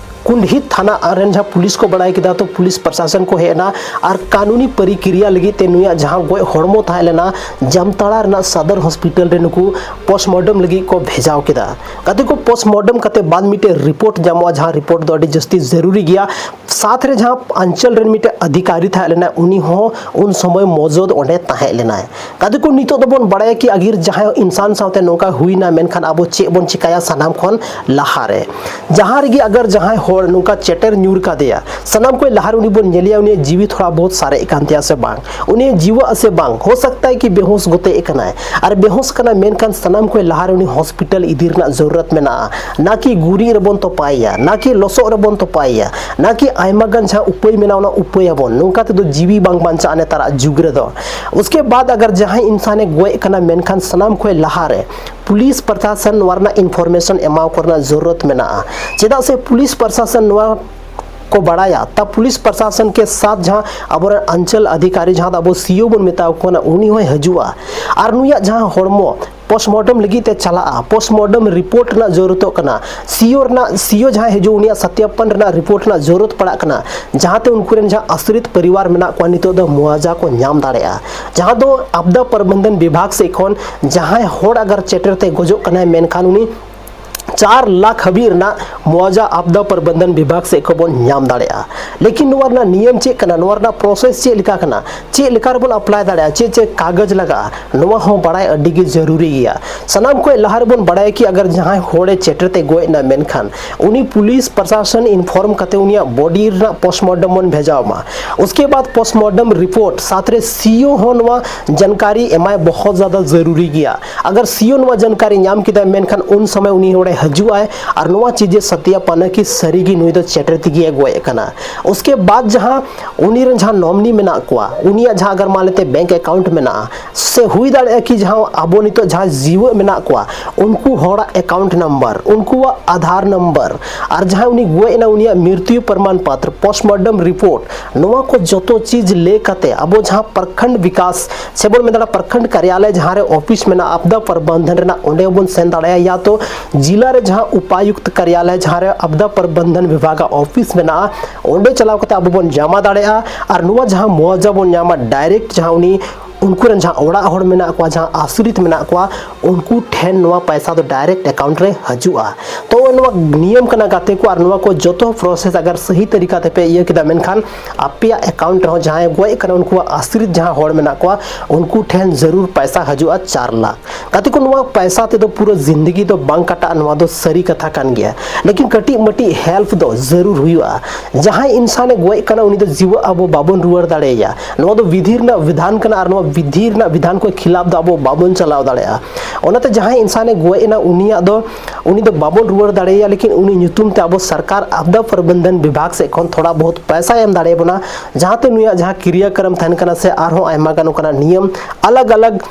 ᱠᱩᱸᱰᱦᱤ ᱛᱷᱟᱱᱟ ᱨᱮᱱ ᱡᱟᱦᱟᱸ ᱯᱩᱞᱤᱥ ᱠᱚ ᱵᱟᱲᱟᱭ ᱠᱮᱫᱟ, ᱛᱚ ᱯᱩᱞᱤᱥ ᱯᱨᱚᱥᱟᱥᱚᱱ ᱠᱚ ᱦᱮᱡ ᱮᱱᱟ ᱟᱨ ᱠᱟᱹᱱᱩᱱᱤ ᱯᱨᱚᱠᱨᱤᱭᱟ ᱞᱟᱹᱜᱤᱫ ᱛᱮ ᱱᱩᱭᱟᱜ ᱡᱟᱦᱟᱸ ᱜᱚᱡ ᱦᱚᱲᱢᱚ ᱛᱟᱦᱮᱸ ᱞᱮᱱᱟ, ᱡᱟᱢᱛᱟᱲᱟ ᱨᱮᱱᱟᱜ ᱥᱚᱫᱚᱨ ᱦᱚᱥᱯᱤᱴᱟᱞ ᱨᱮ ᱱᱩᱠᱩ ᱯᱳᱥᱴᱢᱚᱨᱴᱮᱢ ᱞᱟᱹᱜᱤᱫ ᱠᱚ ᱵᱷᱮᱡᱟᱣ ᱠᱮᱫᱟ᱾ ᱜᱟᱛᱮ ᱠᱚ, ᱯᱳᱥᱴᱢᱚᱨᱴᱮᱢ ᱠᱟᱛᱮ ᱵᱟᱫ ᱢᱤᱫᱴᱮᱡ ᱨᱤᱯᱳᱨᱴ ᱧᱟᱢᱚᱜᱼᱟ, ᱡᱟᱦᱟᱸ ᱨᱤᱯᱳᱨᱴ ᱫᱚ ᱟᱹᱰᱤ ᱡᱟᱹᱥᱛᱤ ᱡᱟᱹᱨᱩᱨᱤ ᱜᱮᱭᱟ᱾ ᱥᱟᱛ ᱨᱮ ᱡᱟᱦᱟᱸ ᱚᱧᱪᱚᱞ ᱨᱮᱱ ᱢᱤᱫᱴᱮᱡ ᱚᱫᱷᱤᱠᱟᱨᱤ ᱛᱟᱦᱮᱸ ᱞᱮᱱᱟᱭ, ᱩᱱᱤ ᱦᱚᱸ ᱩᱱ ᱥᱚᱢᱚᱭ ᱢᱚᱣᱡᱩᱫ ᱚᱸᱰᱮ ᱛᱟᱦᱮᱸ ᱞᱮᱱᱟᱭ᱾ ᱜᱟᱛᱮ ᱠᱚ, ᱱᱤᱛᱚᱜ ᱫᱚᱵᱚᱱ ᱵᱟᱲᱟᱭᱟ ᱠᱤ ᱟᱜᱤᱨ ᱡᱟᱦᱟᱸᱭ ᱤᱱᱥᱟᱱ ᱥᱟᱶᱛᱮ ᱱᱚᱝᱠᱟ ᱦᱩᱭᱱᱟ, ᱢᱮᱱᱠᱷᱟᱱ ᱟᱵᱚ ᱪᱮᱫ ᱵᱚᱱ ᱪᱤᱠᱟᱭᱟ ᱥᱟᱱᱟᱢ ᱠᱷᱚᱱ ᱞᱟᱦᱟᱨᱮ? ᱡᱟᱦᱟᱸ ᱨᱮᱜᱮ ᱟᱜᱟᱨ ᱡᱟᱦᱟᱸᱭ ᱦᱚᱲ ᱱᱚᱝᱠᱟ ᱪᱮᱴᱮᱨ ᱧᱩᱨ ᱠᱟᱫᱮᱭᱟ, ᱥᱟᱱᱟᱢ ᱠᱷᱚᱱ ᱞᱟᱦᱟᱨᱮ ᱩᱱᱤ ᱵᱚᱱ ᱧᱮᱞᱮᱭᱟ, ᱩᱱᱤᱭᱟᱜ ᱡᱤᱣᱤ ᱛᱷᱚᱲᱟ ᱵᱚᱦᱩᱛ ᱥᱟᱨᱮᱡ ᱠᱟᱱ ᱛᱟᱭᱟ ᱥᱮ ᱵᱟᱝ, ᱩᱱᱤ ᱡᱤᱣᱟᱜ ᱥᱮ ᱵᱟᱝ, ᱦᱳ ᱥᱟᱠᱛᱟ ᱦᱮ ᱠᱤ ᱵᱮᱦᱳᱥ ᱜᱚᱛᱮ ᱠᱟᱱᱟᱭ᱾ ᱟᱨ ᱵᱮᱦᱳᱥ ᱠᱟᱱᱟᱭ, ᱢᱮᱱᱠᱷᱟᱱ ᱥᱟᱱᱟᱢ ᱠᱷᱚᱱ ᱞᱟᱦᱟᱨᱮ ᱩᱱᱤ ᱦᱚᱥᱯᱤᱴᱟᱞ ᱤᱫᱤ ᱨᱮᱱᱟᱜ ᱡᱟᱹᱨᱩᱲᱟᱛ ᱢᱮᱱᱟᱜᱼᱟ, ᱱᱟ ᱠᱤ ᱜᱩᱨᱤᱡ ᱨᱮᱵᱚᱱ ᱛᱚᱯᱟᱭᱮᱭᱟ, ᱱᱟ ᱠᱤ ᱞᱚᱥᱚᱫ ᱨᱮᱵᱚᱱ ᱛᱚᱯᱟᱭᱮᱭᱟ, ᱱᱟ ᱠᱤ ᱟᱭᱢᱟ ᱜᱟᱱ ᱡᱟᱦᱟᱸ ᱩᱯᱟᱹᱭ ᱢᱮᱱᱟᱜᱼᱟ, ᱚᱱᱟ ᱩᱯᱟᱹᱭᱟᱵᱚᱱ᱾ ᱱᱚᱝᱠᱟ ᱛᱮᱫᱚ ᱡᱤᱣᱤ ᱵᱟᱝ ᱵᱟᱧᱪᱟᱜᱼᱟ ᱱᱮᱛᱟᱨᱟᱜ ᱡᱩᱜᱽ ᱨᱮᱫᱚ᱾ ᱩᱥᱠᱮ ᱵᱟᱫ ᱟᱜᱟᱨ ᱡᱟᱦᱟᱸᱭ ᱤᱱᱥᱟᱱᱮ ᱜᱚᱡ ᱠᱟᱱᱟ, ᱢᱮᱱᱠᱷᱟᱱ ᱥᱟᱱᱟᱢ ᱠᱷᱚᱱ ᱞᱟᱦᱟᱨᱮ ᱯᱩᱞᱤᱥ ᱯᱨᱚᱥᱟᱥᱚᱱ ᱱᱚᱣᱟ ᱨᱮᱱᱟᱜ ᱤᱱᱯᱷᱚᱨᱢᱮᱥᱚᱱ ᱮᱢᱟᱣ ᱠᱚ ᱨᱮᱱᱟᱜ ᱡᱟᱹᱨᱩᱲᱟᱛ ᱢᱮᱱᱟᱜᱼᱟ᱾ ᱪᱮᱫᱟᱜ ᱥᱮ ᱯᱩᱞᱤᱥ ᱯᱨᱚᱥᱟᱥᱚᱱ ᱱᱚᱣᱟ ᱠᱚ ᱵᱟᱲᱟᱭᱟ, ᱛᱟ ᱯᱩᱞᱤᱥ ᱯᱨᱚᱥᱟᱥᱚᱱ ᱠᱮ ᱥᱟᱛ ᱡᱟᱦᱟᱸ ᱟᱵᱚᱨᱮᱱ ᱚᱧᱪᱚᱞ ᱚᱫᱷᱤᱠᱟᱨᱤ, ᱡᱟᱦᱟᱸ ᱫᱚ ᱟᱵᱚ ᱥᱤ ᱳ ᱵᱚᱱ ᱢᱮᱛᱟᱣ ᱠᱚ ᱠᱟᱱᱟ, ᱩᱱᱤ ᱦᱚᱸᱭ ᱦᱤᱡᱩᱜᱼᱟ᱾ ᱟᱨ ᱱᱩᱭᱟᱜ ᱡᱟᱦᱟᱸ ᱦᱚᱲᱢᱚ ᱯᱳᱥᱴᱢᱚᱨᱴᱮᱢ ᱞᱟᱹᱜᱤᱫ ᱛᱮ ᱪᱟᱞᱟᱜᱼᱟ, ᱯᱳᱥᱴᱢᱚᱨᱴᱮᱢ ᱨᱤᱯᱳᱨᱴ ᱨᱮᱱᱟᱜ ᱡᱚᱨᱩᱨᱚᱛᱚᱜ ᱠᱟᱱᱟ, ᱥᱤ ᱳ ᱨᱮᱱᱟᱜ, ᱥᱤ ᱳ ᱡᱟᱦᱟᱸᱭ ᱦᱤᱡᱩᱜ, ᱩᱱᱤᱭᱟᱜ ᱥᱚᱛᱭᱟᱯᱚᱱ ᱨᱮᱱᱟᱜ ᱨᱤᱯᱳᱨᱴ ᱨᱮᱱᱟᱜ ᱡᱚᱨᱩᱨᱚᱛ ᱯᱟᱲᱟᱜ ᱠᱟᱱᱟ, ᱡᱟᱦᱟᱸᱛᱮ ᱩᱱᱠᱩ ᱨᱮᱱ ᱡᱟᱦᱟᱸ ᱟᱥᱨᱤᱛ ᱯᱚᱨᱤᱵᱟᱨ ᱢᱮᱱᱟᱜ ᱠᱚᱣᱟ, ᱱᱤᱛᱚᱜ ᱫᱚ ᱢᱩᱣᱟᱡᱟ ᱠᱚ ᱧᱟᱢ ᱫᱟᱲᱮᱭᱟᱜᱼᱟ᱾ ᱡᱟᱦᱟᱸ ᱫᱚ ᱟᱯᱫᱟ ᱯᱨᱚᱵᱚᱱᱫᱷᱚᱱ ᱵᱤᱵᱷᱟᱜᱽ ᱥᱮᱫ ᱠᱷᱚᱱ ᱡᱟᱦᱟᱸᱭ ᱦᱚᱲ ᱟᱜᱟᱨ ᱪᱮᱴᱮᱨ ᱛᱮ ᱜᱚᱡᱚᱜ ᱠᱟᱱᱟᱭ, ᱢᱮᱱᱠᱷᱟᱱ ᱩᱱᱤ ᱪᱟᱨ ᱞᱟᱠᱷ ᱦᱟᱹᱵᱤᱡ ᱨᱮᱱᱟᱜ ᱢᱩᱣᱟᱡᱟ ᱟᱯᱫᱟ ᱯᱨᱚᱵᱚᱱᱫᱷᱚᱱ ᱵᱤᱵᱷᱟᱜᱽ ᱥᱮᱫ ᱠᱷᱚᱱ ᱵᱚᱱ ᱧᱟᱢ ᱫᱟᱲᱮᱭᱟᱜᱼᱟ᱾ ᱞᱮᱠᱤᱱ ᱱᱚᱣᱟ ᱨᱮᱱᱟᱜ ᱱᱤᱭᱚᱢ ᱪᱮᱫ ᱠᱟᱱᱟ, ᱱᱚᱣᱟ ᱨᱮᱱᱟᱜ ᱯᱨᱚᱥᱮᱥ ᱪᱮᱫ ᱞᱮᱠᱟ ᱠᱟᱱᱟ, ᱪᱮᱫ ᱞᱮᱠᱟ ᱨᱮᱵᱚᱱ ᱟᱯᱞᱟᱭ ᱫᱟᱲᱮᱭᱟᱜᱼᱟ, ᱪᱮᱫ ᱪᱮᱫ ᱠᱟᱜᱚᱡᱽ ᱞᱟᱜᱟᱜᱼᱟ, ᱱᱚᱣᱟ ᱦᱚᱸ ᱵᱟᱲᱟᱭ ᱟᱹᱰᱤ ᱜᱮ ᱡᱟᱹᱨᱩᱨᱤ ᱜᱮᱭᱟ᱾ ᱥᱟᱱᱟᱢ ᱠᱷᱚᱱ ᱞᱟᱦᱟ ᱨᱮᱵᱚᱱ ᱵᱟᱲᱟᱭᱟ ᱠᱤ ᱟᱜᱟᱨ ᱡᱟᱦᱟᱸᱭ ᱦᱚᱲᱮ ᱪᱮᱴᱮᱨ ᱛᱮ ᱜᱚᱡ ᱮᱱᱟ, ᱢᱮᱱᱠᱷᱟᱱ ᱩᱱᱤ ᱯᱩᱞᱤᱥ ᱯᱨᱚᱥᱟᱥᱚᱱ ᱤᱱᱯᱷᱚᱨᱢ ᱠᱟᱛᱮ ᱩᱱᱤᱭᱟᱜ ᱵᱚᱰᱤ ᱨᱮᱱᱟᱜ ᱯᱳᱥᱴᱢᱚᱨᱴᱮᱢ ᱵᱚᱱ ᱵᱷᱮᱡᱟᱣ ᱢᱟ᱾ ᱩᱥᱠᱮ ᱵᱟᱫ ᱯᱳᱥᱴᱢᱚᱨᱴᱮᱢ ᱨᱤᱯᱳᱨᱴ ᱥᱟᱛ ᱨᱮ ᱥᱤ ᱳ ᱦᱚᱸ ᱱᱚᱣᱟ ᱡᱟᱱᱠᱟᱨᱤ ᱮᱢᱟᱭ ᱵᱚᱦᱚᱛ ᱡᱟᱫᱟ ᱡᱟᱹᱨᱩᱨᱤ ᱜᱮᱭᱟ᱾ ᱟᱜᱟᱨ ᱥᱤ ᱳ ᱱᱚᱣᱟ ᱡᱟᱱᱠᱟᱨᱤ ᱧᱟᱢ ᱠᱮᱫᱟᱭ, ᱢᱮᱱᱠᱷᱟᱱ ᱩᱱ ᱥᱚᱢᱚᱭ ᱩᱱᱤ ᱦᱚᱲᱮ ᱦᱤᱡᱩᱜ ᱟᱭ ᱟᱨ ᱱᱚᱣᱟ ᱪᱤᱡᱮ ᱥᱟᱛᱭᱟᱯᱟᱱᱟ ᱠᱤ ᱥᱟᱹᱨᱤ ᱜᱮ ᱱᱩᱭ ᱫᱚ ᱪᱮᱴᱮᱨ ᱛᱮᱜᱮ ᱜᱚᱡ ᱟᱠᱟᱱᱟ᱾ ᱩᱥᱠᱮ ᱵᱟᱫ ᱡᱟᱦᱟᱸ ᱩᱱᱤ ᱨᱮᱱ ᱡᱟᱦᱟᱸ ᱱᱚᱢᱤᱱᱤ ᱢᱮᱱᱟᱜ ᱠᱚᱣᱟ, ᱩᱱᱤᱭᱟᱜ ᱡᱟᱦᱟᱸ ᱟᱜᱟᱨ ᱢᱟᱱ ᱞᱮᱛᱮ ᱵᱮᱝᱠ ᱮᱠᱟᱣᱩᱱᱴ ᱢᱮᱱᱟᱜᱼᱟ, ᱥᱮ ᱦᱩᱭ ᱫᱟᱲᱮᱭᱟᱜᱼᱟ ᱠᱤ ᱡᱟᱦᱟᱸ ᱟᱵᱚ ᱱᱤᱛᱚᱜ ᱡᱟᱦᱟᱸ ᱡᱤᱣᱮᱫ ᱢᱮᱱᱟᱜ ᱠᱚᱣᱟ, ᱩᱱᱠᱩ ᱦᱚᱲᱟᱜ ᱮᱠᱟᱣᱩᱱᱴ ᱱᱟᱢᱵᱟᱨ, ᱩᱱᱠᱩᱣᱟᱜ ᱟᱫᱷᱟᱨ ᱱᱟᱢᱵᱟᱨ, ᱟᱨ ᱡᱟᱦᱟᱸᱭ ᱩᱱᱤ ᱜᱚᱡ ᱮᱱᱟ ᱩᱱᱤᱭᱟᱜ ᱢᱨᱤᱛᱭᱩ ᱯᱨᱚᱢᱟᱱ ᱯᱚᱛᱨᱚ, ᱯᱳᱥᱴᱢᱚᱨᱴᱮᱢ ᱨᱤᱯᱳᱨᱴ, ᱱᱚᱣᱟ ᱠᱚ ᱡᱚᱛᱚ ᱪᱤᱡᱽ ᱞᱟᱹᱭ ᱠᱟᱛᱮ ᱟᱵᱚ ᱡᱟᱦᱟᱸ ᱯᱨᱚᱠᱷᱚᱸᱰ ᱵᱤᱠᱟᱥ ᱥᱮ ᱵᱚᱱ ᱢᱮᱱ ᱫᱟᱲᱮᱭᱟᱜᱼᱟ ᱯᱨᱚᱠᱷᱚᱸᱰ ᱠᱟᱨᱭᱟᱞᱚᱭ ᱡᱟᱦᱟᱸ ᱨᱮ ᱚᱯᱷᱤᱥ ᱢᱮᱱᱟᱜᱼᱟ ᱟᱯᱫᱟ ᱯᱨᱚᱵᱚᱱᱫᱷᱚᱱ ᱨᱮᱱᱟᱜ, ᱚᱸᱰᱮ ᱵᱚᱱ ᱥᱮᱱ ᱫᱟᱲᱮᱭᱟᱜᱼᱟ, ᱭᱟ ᱛᱚ ᱡᱤᱞᱟ ᱨᱮ ᱡᱟᱦᱟᱸ ᱩᱯᱟᱭᱩᱠᱛ ᱠᱟᱨᱭᱟᱞᱚᱭ ᱡᱟᱦᱟᱸ ᱨᱮ ᱟᱯᱫᱟ ᱯᱨᱚᱵᱚᱱᱫᱷᱚᱱ ᱵᱤᱵᱷᱟᱜᱽ ᱟᱜ ᱚᱯᱷᱤᱥ ᱢᱮᱱᱟᱜᱼᱟ, ᱚᱸᱰᱮ ᱪᱟᱞᱟᱣ ᱠᱟᱛᱮ ᱟᱵᱚ ᱵᱚᱱ ᱡᱚᱢᱟ ᱫᱟᱲᱮᱭᱟᱜᱼᱟ᱾ ᱟᱨ ᱱᱚᱣᱟ ᱡᱟᱦᱟᱸ ᱢᱩᱣᱟᱡᱟ ᱵᱚᱱ ᱧᱟᱢᱟ ᱰᱟᱭᱨᱮᱠᱴ ᱡᱟᱦᱟᱸ ᱩᱱᱤ ᱩᱱᱠᱩ ᱨᱮᱱ ᱡᱟᱦᱟᱸ ᱚᱲᱟᱜ ᱦᱚᱲ ᱢᱮᱱᱟᱜ ᱠᱚᱣᱟ, ᱡᱟᱦᱟᱸ ᱟᱥᱨᱤᱛ ᱢᱮᱱᱟᱜ ᱠᱚᱣᱟ, ᱩᱱᱠᱩ ᱴᱷᱮᱱ ᱱᱚᱣᱟ ᱯᱚᱭᱥᱟ ᱫᱚ ᱰᱟᱭᱨᱮᱠᱴ ᱮᱠᱟᱣᱩᱱᱴ ᱨᱮ ᱦᱤᱡᱩᱜᱼᱟ᱾ ᱛᱚ ᱱᱚᱣᱟ ᱱᱤᱭᱚᱢ ᱠᱟᱱᱟ ᱜᱟᱛᱮ ᱠᱚ, ᱟᱨ ᱱᱚᱣᱟ ᱠᱚ ᱡᱚᱛᱚ ᱯᱨᱚᱥᱮᱥ ᱟᱜᱟᱨ ᱥᱟᱹᱦᱤ ᱛᱟᱹᱨᱤᱠᱟ ᱛᱮᱯᱮ ᱤᱭᱟᱹ ᱠᱮᱫᱟ, ᱢᱮᱱᱠᱷᱟᱱ ᱟᱯᱮᱭᱟᱜ ᱮᱠᱟᱣᱩᱱᱴ ᱨᱮᱦᱚᱸ ᱡᱟᱦᱟᱸᱭ ᱜᱚᱡ ᱠᱟᱱᱟ ᱩᱱᱠᱩᱣᱟᱜ ᱟᱥᱨᱤᱛ ᱡᱟᱦᱟᱸ ᱦᱚᱲ ᱢᱮᱱᱟᱜ ᱠᱚᱣᱟ, ᱩᱱᱠᱩ ᱴᱷᱮᱱ ᱡᱟᱹᱨᱩᱲ ᱯᱚᱭᱥᱟ ᱦᱤᱡᱩᱜᱼᱟ ᱪᱟᱨ ᱞᱟᱠᱷ᱾ ᱜᱟᱛᱮ ᱠᱚ, ᱱᱚᱣᱟ ᱯᱚᱭᱥᱟ ᱛᱮᱫᱚ ᱯᱩᱨᱟᱹ ᱡᱤᱱᱫᱮᱜᱤ ᱫᱚ ᱵᱟᱝ ᱠᱟᱴᱟᱜᱼᱟ, ᱱᱚᱣᱟ ᱫᱚ ᱥᱟᱹᱨᱤ ᱠᱟᱛᱷᱟ ᱠᱟᱱ ᱜᱮᱭᱟ᱾ ᱞᱮᱠᱤᱱ ᱠᱟᱹᱴᱤᱡ ᱢᱟᱹᱴᱤᱡ ᱦᱮᱞᱯ ᱫᱚ ᱡᱟᱹᱨᱩᱲ ᱦᱩᱭᱩᱜᱼᱟ᱾ ᱡᱟᱦᱟᱸᱭ ᱤᱱᱥᱟᱱᱮ ᱜᱚᱡ ᱠᱟᱱᱟ, ᱩᱱᱤ ᱫᱚ ᱡᱤᱣᱮᱫ ᱟᱵᱚ ᱵᱟᱵᱚᱱ ᱨᱩᱣᱟᱹᱲ ᱫᱟᱲᱮᱭᱟᱭᱟ᱾ ᱱᱚᱣᱟ ᱫᱚ ᱵᱤᱫᱷᱤ ᱨᱮᱱᱟᱜ ᱵᱤᱫᱷᱟᱱ ᱠᱟᱱᱟ, ᱟᱨ ᱱᱚᱣᱟ ᱵᱤᱫᱷᱤ ᱨᱮᱱᱟᱜ ᱵᱤᱫᱷᱟᱱ ᱠᱚ ᱠᱷᱤᱞᱟᱯ ᱫᱚ ᱟᱵᱚ ᱵᱟᱵᱚᱱ ᱪᱟᱞᱟᱣ ᱫᱟᱲᱮᱭᱟᱜᱼᱟ᱾ ᱚᱱᱟᱛᱮ ᱡᱟᱦᱟᱸᱭ ᱤᱱᱥᱟᱱᱮ ᱜᱚᱡ ᱮᱱᱟ, ᱩᱱᱤᱭᱟᱜ ᱫᱚ, ᱩᱱᱤ ᱫᱚ ᱵᱟᱵᱚᱱ ᱨᱩᱣᱟᱹᱲ ᱫᱟᱲᱮᱭᱟᱭᱟ, ᱞᱮᱠᱤᱱ ᱩᱱᱤ ᱧᱩᱛᱩᱢ ᱛᱮ ᱟᱵᱚ ᱥᱚᱨᱠᱟᱨ ᱟᱯᱫᱟ ᱯᱨᱚᱵᱚᱱᱫᱷᱚᱱ ᱵᱤᱵᱷᱟᱜᱽ ᱥᱮᱫ ᱠᱷᱚᱱ ᱛᱷᱚᱲᱟ ᱵᱚᱦᱩᱛ ᱯᱚᱭᱥᱟᱭ ᱮᱢ ᱫᱟᱲᱮᱭᱟᱵᱚᱱᱟ, ᱡᱟᱦᱟᱸᱛᱮ ᱱᱩᱭᱟᱜ ᱡᱟᱦᱟᱸ ᱠᱨᱤᱭᱟᱠᱨᱚᱢ ᱛᱟᱦᱮᱱ ᱠᱟᱱᱟ ᱥᱮ ᱟᱨᱦᱚᱸ ᱟᱭᱢᱟ ᱜᱟᱱ ᱚᱱᱠᱟᱱᱟᱜ ᱱᱤᱭᱚᱢ ᱟᱞᱟᱜᱽ ᱟᱞᱟᱜᱽ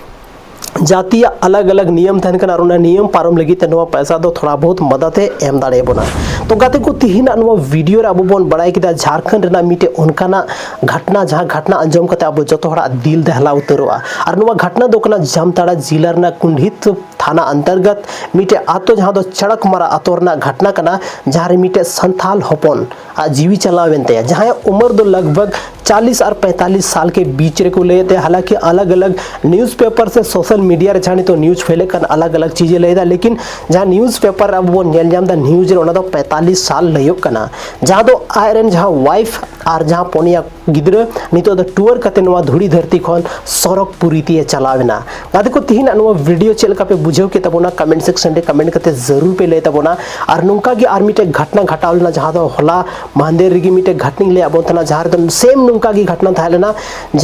ᱡᱟᱹᱛᱤᱭᱟᱜ ᱟᱞᱟᱜᱽ ᱟᱞᱟᱜᱽ ᱱᱤᱭᱚᱢ ᱛᱟᱦᱮᱱ ᱠᱟᱱᱟ, ᱟᱨ ᱚᱱᱟ ᱱᱤᱭᱚᱢ ᱯᱟᱨᱚᱢ ᱞᱟᱹᱜᱤᱫ ᱛᱮ ᱱᱚᱣᱟ ᱯᱚᱭᱥᱟ ᱫᱚ ᱛᱷᱚᱲᱟ ᱵᱚᱦᱩᱛ ᱢᱟᱫᱟᱫ ᱮ ᱮᱢ ᱫᱟᱲᱮᱭᱟᱵᱚᱱᱟ᱾ ᱛᱚ ᱜᱟᱛᱮ ᱠᱚ, ᱛᱤᱦᱤᱧᱟᱜ ᱱᱚᱣᱟ ᱵᱷᱤᱰᱤᱭᱳ ᱨᱮ ᱟᱵᱚ ᱵᱚᱱ ᱵᱟᱲᱟᱭ ᱠᱮᱫᱟ ᱡᱷᱟᱲᱠᱷᱚᱸᱰ ᱨᱮᱱᱟᱜ ᱢᱤᱫᱴᱮᱡ ᱚᱱᱠᱟᱱᱟᱜ ᱜᱷᱟᱴᱱᱟ, ᱡᱟᱦᱟᱸ ᱜᱷᱟᱴᱱᱟ ᱟᱸᱡᱚᱢ ᱠᱟᱛᱮ ᱟᱵᱚ ᱡᱚᱛᱚ ᱦᱚᱲᱟᱜ ᱫᱤᱞ ᱫᱟᱦᱞᱟ ᱩᱛᱟᱹᱨᱚᱜᱼᱟ᱾ ᱟᱨ ᱱᱚᱣᱟ ᱜᱷᱟᱴᱱᱟ ᱫᱚ ᱠᱟᱱᱟ ᱡᱟᱢᱛᱟᱲᱟ ᱡᱤᱞᱟ ᱨᱮᱱᱟᱜ ᱠᱩᱸᱰᱦᱤᱛ ᱛᱷᱟᱱᱟ ᱚᱱᱛᱚᱨᱜᱚᱛ ᱢᱤᱫᱴᱮᱡ ᱟᱛᱳ, ᱡᱟᱦᱟᱸ ᱫᱚ ᱪᱟᱲᱟᱠᱢᱟᱨᱟ ᱟᱛᱳ ᱨᱮᱱᱟᱜ ᱜᱷᱟᱴᱱᱟ ᱠᱟᱱᱟ, ᱡᱟᱦᱟᱸ ᱨᱮ ᱢᱤᱫᱴᱮᱡ ᱥᱟᱱᱛᱷᱟᱞ ᱦᱚᱯᱚᱱ ᱟᱜ ᱡᱤᱣᱤ ᱪᱟᱞᱟᱣᱮᱱ ᱛᱟᱭᱟ, ᱡᱟᱦᱟᱸᱭᱟᱜ ᱩᱢᱮᱨ ᱫᱚ ᱞᱟᱜᱽ ᱵᱷᱟᱜᱽ ᱪᱟᱞᱤᱥ ᱟᱨ ᱯᱮᱸᱛᱟᱞᱤᱥ ᱥᱟᱞ ᱠᱮ ᱵᱤᱪ ᱨᱮᱠᱚ ᱞᱟᱹᱭᱮᱫ ᱛᱟᱦᱮᱸ᱾ ᱦᱟᱞᱟᱸᱠᱤ ᱟᱞᱟᱜᱽ ᱟᱞᱟᱜᱽ ᱱᱤᱭᱩᱡᱽ ᱯᱮᱯᱟᱨ ᱥᱮ ᱥᱳᱥᱟᱞ ᱢᱤᱰᱤᱭᱟ ᱨᱮ ᱡᱟᱦᱟᱸ ᱱᱤᱛᱚᱜ ᱱᱤᱭᱩᱡᱽ ᱯᱷᱮᱞᱮᱜ ᱠᱟᱱ, ᱟᱞᱟᱜᱽ ᱟᱞᱟᱜᱽ ᱪᱤᱡᱮ ᱞᱟᱹᱭᱮᱫᱟ, ᱞᱮᱠᱤᱱ ᱡᱟᱦᱟᱸ ᱱᱤᱭᱩᱡᱽ ᱯᱮᱯᱟᱨ ᱨᱮ ᱟᱵᱚ ᱵᱚᱱ ᱧᱮᱞ ᱧᱟᱢ ᱮᱫᱟ ᱱᱤᱭᱩᱡᱽ ᱨᱮ, ᱚᱱᱟ ᱫᱚ ᱯᱮᱸᱛᱟᱞᱤᱥ ᱥᱟᱞ ᱞᱟᱹᱭᱚᱜ ᱠᱟᱱᱟ, ᱡᱟᱦᱟᱸ ᱫᱚ ᱟᱡ ᱨᱮᱱ ᱡᱟᱦᱟᱸ ᱣᱟᱭᱤᱯᱷ ᱟᱨ ᱡᱟᱦᱟᱸ ᱯᱚᱱᱭᱟ ᱜᱤᱫᱽᱨᱟᱹ ᱱᱤᱛᱚᱜ ᱫᱚ ᱴᱩᱣᱟᱹᱨ ᱠᱟᱛᱮ ᱱᱚᱣᱟ ᱫᱷᱩᱲᱤ ᱫᱷᱟᱹᱨᱛᱤ ᱠᱷᱚᱱ ᱥᱚᱨᱚᱜᱽᱯᱩᱨᱤ ᱛᱮ ᱪᱟᱞᱟᱣ ᱮᱱᱟ᱾ ᱜᱟᱛᱮ ᱠᱚ, ᱛᱤᱦᱤᱧᱟᱜ ᱱᱚᱣᱟ ᱵᱷᱤᱰᱤᱭᱳ ᱪᱮᱫ ᱞᱮᱠᱟ ᱯᱮ ᱵᱩᱡᱷᱟᱹᱣ ᱠᱮᱫ ᱛᱟᱵᱚᱱᱟ? ᱠᱚᱢᱮᱱᱴ ᱥᱮᱠᱥᱚᱱ ᱨᱮ ᱠᱚᱢᱮᱱᱴ ᱠᱟᱛᱮ ᱡᱟᱹᱨᱩᱲ ᱯᱮ ᱞᱟᱹᱭ ᱛᱟᱵᱚᱱᱟ᱾ ᱟᱨ ᱱᱚᱝᱠᱟ ᱜᱮ ᱟᱨ ᱢᱤᱫᱴᱮᱡ ᱜᱷᱟᱴᱱᱟ ᱜᱷᱟᱴᱟᱣ ᱞᱮᱱᱟ, ᱡᱟᱦᱟᱸ ᱫᱚ ᱦᱚᱞᱟ ᱢᱟᱦᱫᱮᱨ ᱨᱮᱜᱮ ᱢᱤᱫᱴᱮᱡ ᱜᱷᱟᱴᱱᱟᱧ ᱞᱟᱹᱭᱟᱫ ᱵᱚᱱ ᱛᱟᱦᱮᱱᱟ, ᱡᱟᱦᱟᱸ ᱨᱮᱫᱚ ᱥᱮᱢ ᱱᱚᱝᱠᱟ ᱜᱮ ᱜᱷᱟᱴᱱᱟ ᱛᱟᱦᱮᱸ ᱞᱮᱱᱟ,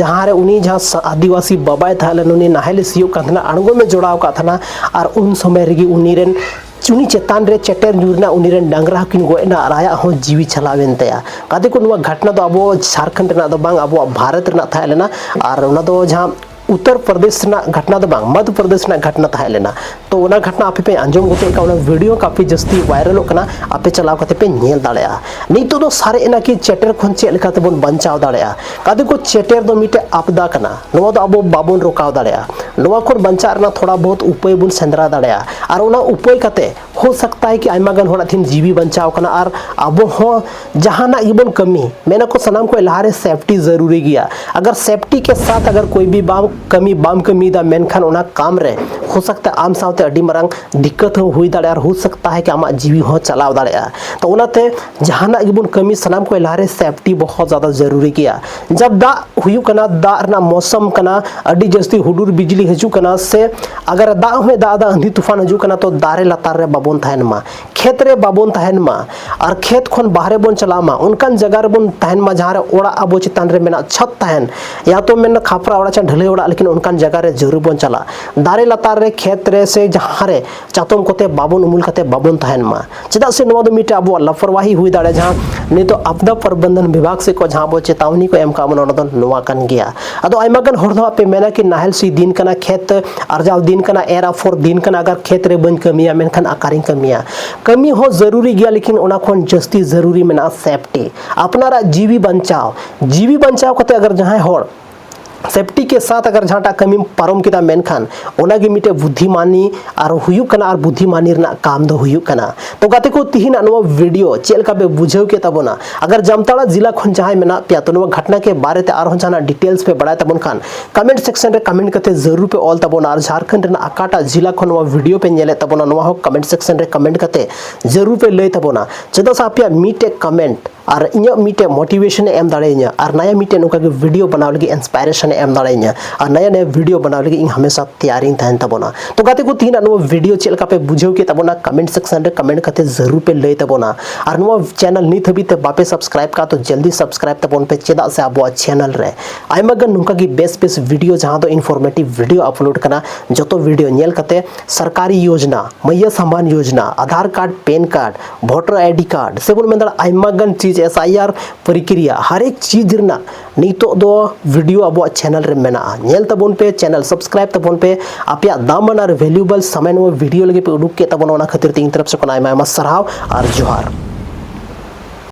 ᱡᱟᱦᱟᱸ ᱨᱮ ᱩᱱᱤ ᱡᱟᱦᱟᱸ ᱥᱟ-, ᱟᱹᱫᱤᱵᱟᱹᱥᱤ ᱵᱟᱵᱟᱭ ᱛᱟᱦᱮᱸ ᱞᱮᱱᱟ, ᱩᱱᱤ ᱱᱟᱦᱮᱞ ᱮ ᱥᱤᱭᱳᱜ ᱠᱟᱱ ᱛᱟᱦᱮᱱᱟ, ᱟᱬᱜᱚᱢ ᱮ ᱡᱚᱲᱟᱣ ᱟᱠᱟᱫ ᱛᱟᱦᱮᱱᱟ, ᱟᱨ ᱩᱱ ᱥᱚᱢᱚᱭ ᱨᱮᱜᱮ ᱩᱱᱤ ᱨᱮᱱ ᱩᱱᱤ ᱪᱮᱛᱟᱱ ᱨᱮ ᱪᱮᱴᱮᱨ ᱧᱩᱨ ᱮᱱᱟ, ᱩᱱᱤ ᱨᱮᱱ ᱰᱟᱝᱨᱟ ᱦᱚᱸᱠᱤᱱ ᱜᱚᱡ ᱮᱱᱟ ᱟᱨ ᱟᱭᱟᱜ ᱦᱚᱸ ᱡᱤᱣᱤ ᱪᱟᱞᱟᱣ ᱮᱱ ᱛᱟᱭᱟ᱾ ᱜᱟᱛᱮ ᱠᱚ, ᱱᱚᱣᱟ ᱜᱷᱟᱴᱱᱟ ᱫᱚ ᱟᱵᱚ ᱡᱷᱟᱲᱠᱷᱚᱸᱰ ᱨᱮᱱᱟᱜ ᱫᱚ ᱵᱟᱝ, ᱟᱵᱚᱣᱟᱜ ᱵᱷᱟᱨᱚᱛ ᱨᱮᱱᱟᱜ ᱛᱟᱦᱮᱸ ᱞᱮᱱᱟ᱾ ᱟᱨ ᱚᱱᱟ ᱫᱚ ᱡᱟᱦᱟᱸ ᱩᱛᱛᱚᱨ ᱯᱨᱚᱫᱮᱥ ᱨᱮᱱᱟᱜ ᱜᱷᱟᱴᱱᱟ ᱫᱚ ᱵᱟᱝ, ᱢᱚᱫᱷᱭᱚ ᱯᱨᱚᱫᱮᱥ ᱨᱮᱱᱟᱜ ᱜᱷᱟᱴᱱᱟ ᱛᱟᱦᱮᱸ ᱞᱮᱱᱟ᱾ ᱛᱚ ᱚᱱᱟ ᱜᱷᱟᱴᱱᱟ ᱟᱯᱮ ᱯᱮ ᱟᱸᱡᱚᱢ ᱜᱚᱫ ᱠᱟᱜᱼᱟ, ᱚᱱᱟ ᱵᱷᱤᱰᱤᱭᱳ ᱠᱟᱯᱷᱤ ᱡᱟᱹᱥᱛᱤ ᱵᱷᱟᱭᱨᱟᱞᱚᱜ ᱠᱟᱱᱟ, ᱟᱯᱮ ᱪᱟᱞᱟᱣ ᱠᱟᱛᱮ ᱯᱮ ᱧᱮᱞ ᱫᱟᱲᱮᱭᱟᱜᱼᱟ᱾ ᱱᱤᱛᱚᱜ ᱫᱚ ᱥᱟᱨᱮᱡ ᱮᱱᱟ ᱠᱤ ᱪᱮᱴᱮᱨ ᱠᱷᱚᱱ ᱪᱮᱫ ᱞᱮᱠᱟ ᱛᱮᱵᱚᱱ ᱵᱟᱧᱪᱟᱣ ᱫᱟᱲᱮᱭᱟᱜᱼᱟ? ᱜᱟᱛᱮ ᱠᱚ, ᱪᱮᱴᱮᱨ ᱫᱚ ᱢᱤᱫᱴᱮᱡ ᱟᱯᱫᱟ ᱠᱟᱱᱟ, ᱱᱚᱣᱟ ᱫᱚ ᱟᱵᱚ ᱵᱟᱵᱚᱱ ᱨᱚᱠᱟᱣ ᱫᱟᱲᱮᱭᱟᱜᱼᱟ᱾ ᱱᱚᱣᱟ ᱠᱷᱚᱱ ᱵᱟᱧᱪᱟᱜ ᱨᱮᱱᱟᱜ ᱛᱷᱚᱲᱟ ᱵᱚᱦᱩᱛ ᱩᱯᱟᱹᱭ ᱵᱚᱱ ᱥᱮᱸᱫᱽᱨᱟ ᱫᱟᱲᱮᱭᱟᱜᱼᱟ, ᱟᱨ ᱚᱱᱟ ᱩᱯᱟᱹᱭ ᱠᱟᱛᱮ ᱦᱳ ᱥᱟᱠᱛᱟ ᱦᱮ ᱠᱤ ᱟᱭᱢᱟ ᱜᱟᱱ ᱦᱚᱲᱟᱜ ᱛᱮᱦᱮᱧ ᱡᱤᱣᱤ ᱵᱟᱧᱪᱟᱣ ᱠᱟᱱᱟ, ᱟᱨ ᱟᱵᱚ ᱦᱚᱸ ᱡᱟᱦᱟᱱᱟᱜ ᱜᱮᱵᱚᱱ ᱠᱟᱹᱢᱤ, ᱢᱮᱱᱟᱠᱚ ᱥᱟᱱᱟᱢ ᱠᱷᱚᱱ ᱞᱟᱦᱟᱨᱮ ᱥᱮᱯᱴᱤ ᱡᱟᱹᱨᱩᱨᱤ ᱜᱮᱭᱟ᱾ ᱟᱜᱟᱨ ᱥᱮᱯᱴᱤ ᱠᱮ ᱥᱟᱛᱷ ᱟᱜᱟᱨ ᱠᱳᱭ ᱵᱷᱤ ᱵᱟᱢ ᱠᱟᱹᱢᱤ, ᱵᱟᱢ ᱠᱟᱹᱢᱤᱭᱮᱫᱟ, ᱢᱮᱱᱠᱷᱟᱱ ᱚᱱᱟ ᱠᱟᱢ ᱨᱮ ᱦᱳ ᱥᱟᱠᱛᱟ ᱟᱢ ᱥᱟᱶᱛᱮ ᱟᱹᱰᱤ ᱢᱟᱨᱟᱝ ᱫᱤᱠᱠᱟᱛ ᱦᱚᱸ ᱦᱩᱭ ᱫᱟᱲᱮᱭᱟᱜᱼᱟ, ᱟᱨ ᱦᱳ ᱥᱟᱠᱛᱟ ᱦᱮ ᱠᱤ ᱟᱢᱟᱜ ᱡᱤᱣᱤ ᱦᱚᱸ ᱪᱟᱞᱟᱣ ᱫᱟᱲᱮᱭᱟᱜᱼᱟ᱾ ᱛᱚ ᱚᱱᱟᱛᱮ ᱡᱟᱦᱟᱱᱟᱜ ᱜᱮᱵᱚᱱ ᱠᱟᱹᱢᱤ, ᱥᱟᱱᱟᱢ ᱠᱷᱚᱱ ᱞᱟᱦᱟᱨᱮ ᱥᱮᱯᱴᱤ ᱵᱚᱦᱚᱛ ᱡᱟᱫᱟ ᱡᱟᱹᱨᱩᱨᱤ ᱜᱮᱭᱟ᱾ ᱡᱟᱵ ᱫᱟᱜ ᱦᱩᱭᱩᱜ ᱠᱟᱱᱟ, ᱫᱟᱜ ᱨᱮᱱᱟᱜ ᱢᱳᱥᱚᱢ ᱠᱟᱱᱟ, ᱟᱹᱰᱤ ᱡᱟᱹᱥᱛᱤ ᱦᱩᱰᱩᱨ ᱵᱤᱡᱽᱞᱤ ᱦᱤᱡᱩᱜ ᱠᱟᱱᱟ, ᱥᱮ ᱟᱜᱟᱨ ᱫᱟᱜ ᱦᱚᱸᱭ ᱫᱟᱜ ᱮᱫᱟ, ᱟᱸᱫᱷᱤ ᱛᱩᱯᱷᱟᱱ ᱦᱤᱡᱩᱜ ᱠᱟᱱᱟ, ᱛᱚ ᱫᱟᱨᱮ ᱞᱟᱛᱟᱨ ᱨᱮ ᱵᱟᱵᱚᱱ ᱛᱟᱦᱮᱱ ᱢᱟ, ᱠᱷᱮᱛ ᱨᱮ ᱵᱟᱵᱚᱱ ᱛᱟᱦᱮᱱ ᱢᱟ, ᱟᱨ ᱠᱷᱮᱛ ᱠᱷᱚᱱ ᱵᱟᱦᱨᱮ ᱵᱚᱱ ᱪᱟᱞᱟᱜ ᱢᱟ, ᱚᱱᱠᱟᱱ ᱡᱟᱭᱜᱟ ᱨᱮᱵᱚᱱ ᱛᱟᱦᱮᱱ ᱢᱟ ᱡᱟᱦᱟᱸ ᱨᱮ ᱚᱲᱟᱜ ᱟᱵᱚ ᱪᱮᱛᱟᱱ ᱨᱮ ᱢᱮᱱᱟᱜ ᱪᱷᱟᱫᱽ ᱛᱟᱦᱮᱱ, ᱭᱟ ᱛᱚ ᱢᱮᱱ ᱠᱷᱟᱯᱨᱟ ᱚᱲᱟᱜ ᱪᱮ ᱰᱷᱟᱹᱞᱟᱹᱭ ᱚᱲᱟᱜ, ᱞᱮᱠᱤᱱ ᱚᱱᱠᱟᱱ ᱡᱟᱭᱜᱟ ᱨᱮ ᱡᱟᱹᱨᱩᱲ ᱵᱚᱱ ᱪᱟᱞᱟᱜ᱾ ᱫᱟᱨᱮ ᱞᱟᱛᱟᱨ ᱨᱮ, ᱠᱷᱮᱛ ᱨᱮ ᱥᱮ ᱡᱟᱦᱟᱸ ᱨᱮ ᱪᱟᱛᱚᱢ ᱠᱚᱛᱮ ᱵᱟᱵᱚᱱ ᱩᱢᱩᱞ ᱠᱟᱛᱮ ᱵᱟᱵᱚᱱ ᱛᱟᱦᱮᱱ ᱢᱟ᱾ ᱪᱮᱫᱟᱜ ᱥᱮ ᱱᱚᱣᱟ ᱫᱚ ᱢᱤᱫᱴᱮᱱ ᱟᱵᱚᱣᱟᱜ ᱞᱟᱯᱚᱨᱣᱟᱦᱤ ᱦᱩᱭ ᱫᱟᱲᱮᱭᱟᱜᱼᱟ, ᱡᱟᱦᱟᱸ ᱱᱤᱛᱚᱜ ᱟᱯᱫᱟ ᱯᱨᱚᱵᱚᱱᱫᱷᱚᱱ ᱵᱤᱵᱷᱟᱜᱽ ᱥᱮᱫ ᱠᱷᱚᱱ ᱡᱟᱦᱟᱸ ᱟᱵᱚ ᱪᱮᱛᱟᱣᱱᱤ ᱠᱚ ᱮᱢ ᱠᱟᱜ ᱵᱚᱱᱟ, ᱚᱱᱟ ᱫᱚ ᱱᱚᱣᱟ ᱠᱟᱱ ᱜᱮᱭᱟ᱾ ᱟᱫᱚ ᱟᱭᱢᱟ ᱜᱟᱱ ᱦᱚᱲ ᱫᱚ ᱦᱟᱸᱜ ᱯᱮ ᱢᱮᱱᱟ ᱠᱤ ᱱᱟᱦᱮᱞ ᱥᱤ ᱫᱤᱱ ᱠᱟᱱᱟ, ᱠᱷᱮᱛ ᱟᱨᱡᱟᱣ ᱫᱤᱱ ᱠᱟᱱᱟ, ᱮᱨ ᱟᱯᱷᱚᱨ ᱫᱤᱱ ᱠᱟᱱᱟ, ᱟᱜᱟᱨ ᱠᱷᱮᱛ ᱨᱮ ᱵᱟᱹᱧ ᱠᱟᱹᱢᱤᱭᱟ ᱢᱮᱱᱠᱷᱟᱱ ᱚᱠᱟᱨᱤᱧ ᱠᱟᱹᱢᱤᱭᱟ? ᱠᱟᱹᱢᱤ ᱦᱚᱸ ᱡᱟᱹᱨᱩᱨᱤ ᱜᱮᱭᱟ, ᱞᱮᱠᱤᱱ ᱚᱱᱟ ᱠᱷᱚᱱ ᱡᱟᱹᱥᱛᱤ ᱡᱟᱹᱨᱩᱨᱤ ᱢᱮᱱᱟᱜᱼᱟ ᱥᱮᱯᱴᱤ, ᱟᱯᱱᱟᱨᱟᱜ ᱡᱤᱣᱤ ᱵᱟᱧᱪᱟᱣ᱾ ᱡᱤᱣᱤ ᱵᱟᱧᱪᱟᱣ ᱠᱟᱛᱮ ᱟᱜᱟᱨ ᱡᱟᱦᱟᱸᱭ ᱦᱚᱲ ᱥᱮᱯᱴᱤ ᱠᱮ ᱥᱟᱛᱷ ᱟᱜᱟᱨ ᱡᱟᱦᱟᱸᱴᱟᱜ ᱠᱟᱹᱢᱤᱢ ᱯᱟᱨᱚᱢ ᱠᱮᱫᱟ, ᱢᱮᱱᱠᱷᱟᱱ ᱚᱱᱟᱜᱮ ᱢᱤᱫᱴᱮᱡ ᱵᱩᱫᱽᱫᱷᱤᱢᱟᱱᱤ ᱟᱨ ᱦᱩᱭᱩᱜ ᱠᱟᱱᱟ, ᱟᱨ ᱵᱩᱫᱽᱫᱷᱤᱢᱟᱱᱤ ᱨᱮᱱᱟᱜ ᱠᱟᱢ ᱫᱚ ᱦᱩᱭᱩᱜ ᱠᱟᱱᱟ᱾ ᱛᱚ ᱜᱟᱛᱮ ᱠᱚ, ᱛᱤᱦᱤᱧᱟᱜ ᱱᱚᱣᱟ ᱵᱷᱤᱰᱤᱭᱳ ᱪᱮᱫ ᱞᱮᱠᱟ ᱯᱮ ᱵᱩᱡᱷᱟᱹᱣ ᱠᱮᱫ ᱛᱟᱵᱚᱱᱟ? ᱟᱜᱟᱨ ᱡᱟᱢᱛᱟᱲᱟ ᱡᱮᱞᱟ ᱠᱷᱚᱱ ᱡᱟᱦᱟᱸᱭ ᱢᱮᱱᱟᱜ ᱯᱮᱭᱟ, ᱛᱚ ᱱᱚᱣᱟ ᱜᱷᱚᱴᱱᱟ ᱠᱮ ᱵᱟᱨᱮ ᱛᱮ ᱟᱨᱦᱚᱸ ᱡᱟᱦᱟᱱᱟᱜ ᱰᱤᱴᱮᱞᱥ ᱯᱮ ᱵᱟᱲᱟᱭ ᱛᱟᱵᱚᱱ ᱠᱷᱟᱱ, ᱠᱚᱢᱮᱱᱴ ᱥᱮᱠᱥᱚᱱ ᱨᱮ ᱠᱚᱢᱮᱱᱴ ᱠᱟᱛᱮ ᱡᱟᱹᱨᱩᱲ ᱯᱮ ᱚᱞ ᱛᱟᱵᱚᱱᱟ᱾ ᱟᱨ ᱡᱷᱟᱲᱠᱷᱚᱸᱰ ᱨᱮᱱᱟᱜ ᱚᱠᱟᱴᱟᱜ ᱡᱮᱞᱟ ᱠᱷᱚᱱ ᱱᱚᱣᱟ ᱵᱷᱤᱰᱤᱭᱳ ᱯᱮ ᱧᱮᱞᱮᱫ ᱛᱟᱵᱚᱱᱟ, ᱱᱚᱣᱟ ᱦᱚᱸ ᱠᱚᱢᱮᱱᱴ ᱥᱮᱠᱥᱚᱱ ᱨᱮ ᱠᱚᱢᱮᱱᱴ ᱠᱟᱛᱮ ᱡᱟᱹᱨᱩᱲ ᱯᱮ ᱞᱟᱹᱭ ᱛᱟᱵᱚᱱᱟ᱾ ᱪᱮᱫᱟᱜ ᱥᱮ ᱟᱯᱮᱭᱟᱜ ᱢᱤᱫᱴᱮᱡ ᱠᱚᱢᱮᱱᱴ ᱟᱨ ᱤᱧᱟᱹᱜ ᱢᱤᱫᱴᱮᱡ ᱢᱳᱴᱤᱵᱷᱮᱥᱚᱱ ᱮ ᱮᱢ ᱫᱟᱲᱮᱭᱟᱹᱧᱟ, ᱟᱨ ᱱᱟᱭᱟ ᱢᱤᱫᱴᱮᱡ ᱱᱚᱝᱠᱟ ᱜᱮ ᱵᱷᱤᱰᱤᱭᱳ ᱵᱮᱱᱟᱣ ᱞᱟᱹᱜᱤᱫ ᱤᱱᱥᱯᱟᱭᱨᱮᱥᱚᱱ ᱮ ᱮᱢ ᱫᱟᱲᱮᱭᱟᱹᱧᱟ, ᱟᱨ ᱱᱟᱭᱟ ᱱᱟᱭᱟ ᱵᱷᱤᱰᱤᱭᱳ ᱵᱮᱱᱟᱣ ᱞᱟᱹᱜᱤᱫ ᱤᱧ ᱦᱟᱢᱮᱥᱟ ᱛᱮᱭᱟᱨᱤᱧ ᱛᱟᱦᱮᱱ ᱛᱟᱵᱚᱱᱟ᱾ ᱛᱚ ᱜᱟᱛᱮ ᱠᱚ, ᱛᱤᱦᱤᱧᱟᱜ ᱱᱚᱣᱟ ᱵᱷᱤᱰᱤᱭᱳ ᱪᱮᱫ ᱞᱮᱠᱟ ᱯᱮ ᱵᱩᱡᱷᱟᱹᱣ ᱠᱮᱫ ᱛᱟᱵᱚᱱᱟ? ᱠᱚᱢᱮᱱᱴ ᱥᱮᱠᱥᱚᱱ ᱨᱮ ᱠᱚᱢᱮᱱᱴ ᱠᱟᱛᱮ ᱡᱟᱹᱨᱩᱲ ᱯᱮ ᱞᱟᱹᱭ ᱛᱟᱵᱚᱱᱟ᱾ ᱟᱨ ᱱᱚᱣᱟ ᱪᱮᱱᱮᱞ ᱱᱤᱛ ᱦᱟᱹᱵᱤᱡ ᱛᱮ ᱵᱟᱯᱮ ᱥᱟᱵᱥᱠᱨᱟᱭᱤᱵ ᱠᱟᱜᱼᱟ, ᱛᱚ ᱡᱚᱞᱫᱤ ᱥᱟᱵᱥᱠᱨᱟᱭᱤᱵ ᱛᱟᱵᱚᱱ ᱯᱮ, ᱪᱮᱫᱟᱜ ᱥᱮ ᱟᱵᱚᱣᱟᱜ ᱪᱮᱱᱮᱞ ᱨᱮ ᱟᱭᱢᱟ ᱜᱟᱱ ᱱᱚᱝᱠᱟ ᱜᱮ ᱵᱮᱥ ᱵᱮᱥ ᱵᱷᱤᱰᱤᱭᱳ, ᱡᱟᱦᱟᱸ ᱫᱚ ᱤᱱᱯᱷᱚᱨᱢᱮᱴᱤᱵᱷ ᱵᱷᱤᱰᱤᱭᱳ ᱟᱯᱞᱳᱰ ᱠᱟᱱᱟ, ᱡᱚᱛᱚ ᱵᱷᱤᱰᱤᱭᱳ ᱧᱮᱞ ᱠᱟᱛᱮ ᱥᱚᱨᱠᱟᱨᱤ ᱭᱳᱡᱽᱱᱟ, ᱢᱟᱹᱭᱭᱟ ᱥᱟᱢᱟᱱ ᱭᱳᱡᱽᱱᱟ, Aadhaar card, PAN card, voter ID card, ᱥᱮᱵᱚᱱ ᱢᱮᱱ ᱫᱟᱲᱮᱭᱟᱜᱼᱟ ᱟᱭᱢᱟ ᱜᱟᱱ ᱪᱤᱡᱽ, ᱮᱥ ᱟᱭ ᱟᱨ ᱯᱨᱚᱠᱨᱤᱭᱟ, ᱦᱟᱨ ᱮᱠ ᱪᱤᱡᱽ ᱨᱮᱱᱟᱜ ᱱᱤᱛᱚᱜ ᱫᱚ ᱵᱷᱤᱰᱤᱭᱳ ᱟᱵᱚᱣᱟᱜ ᱪᱮᱱᱮᱞ ᱨᱮ ᱢᱮᱱᱟᱜᱼᱟ᱾ ᱧᱮᱞ ᱛᱟᱵᱚᱱ ᱯᱮ, ᱪᱮᱱᱮᱞ ᱥᱟᱵᱥᱠᱨᱟᱭᱤᱵ ᱛᱟᱵᱚᱱ ᱯᱮ᱾ ᱟᱯᱮᱭᱟᱜ ᱫᱟᱢᱟᱱ ᱟᱨ ᱵᱷᱮᱞᱩᱭᱮᱵᱚᱞ ᱥᱚᱢᱚᱭ ᱱᱚᱣᱟ ᱵᱷᱤᱰᱤᱭᱳ ᱞᱟᱹᱜᱤᱫ ᱯᱮ ᱩᱰᱩᱠ ᱠᱮᱫ ᱛᱟᱵᱚᱱᱟ, ᱚᱱᱟ ᱠᱷᱟᱹᱛᱤᱨ ᱛᱮ ᱤᱧ ᱛᱚᱨᱚᱯ ᱥᱮᱫ ᱠᱷᱚᱱ ᱟᱭᱢᱟ ᱟᱭᱢᱟ ᱥᱟᱨᱦᱟᱣ ᱟᱨ ᱡᱚᱦᱟᱨ᱾